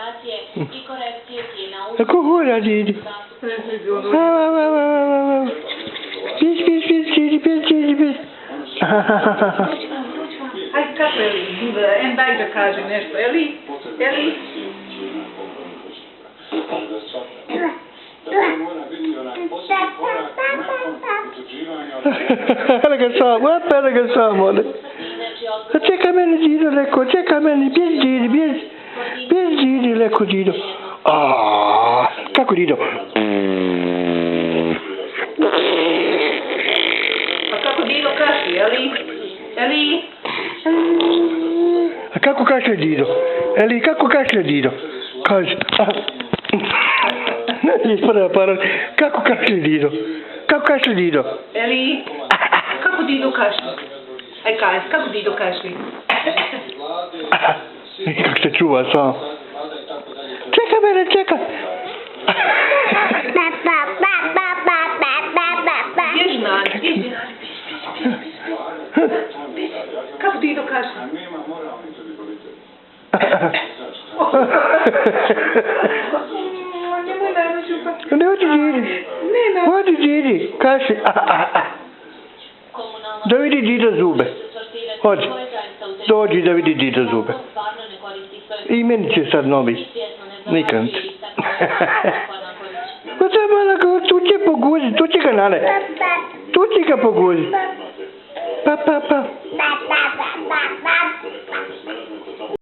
interpretacije i korekcije cijena Kako hora, Didi? Pis, pis, pis, Didi, pis, Didi, pis. Aj, kako Eli? En daj da kaže nešto. Eli? Eli? Ela ga sam, one. Čekaj meni, Dido, leko, čekaj meni, bjez, Didi, bjez. Bjez, Didi, leko, Dido. Kako, Dido? A kako Dido kaši, Eli? Eli? A kako kašlje, Dido? Eli, kako kašlje, Dido? Kaži. Ispada aparat. Kako kašlje, Dido? Kako kašlje, Dido? Eli? Kako Dido kaši? Aj, kaži, kako Dido kaši? Kako se čuva sam. Čekaj mene, čekaj. Bježna, bježna. Kako Dido kaši? Nemoj naravno čupati. Ne odi, Didi. Odi, Didi. Kaši. Da vidi Dido zube. Hodi. Dođi da vidi Dido zube. I meni će sad novi. Nikad. Pa sad malo, tu će poguzi, tu će ga nane. Tu će ga poguzi. Pa.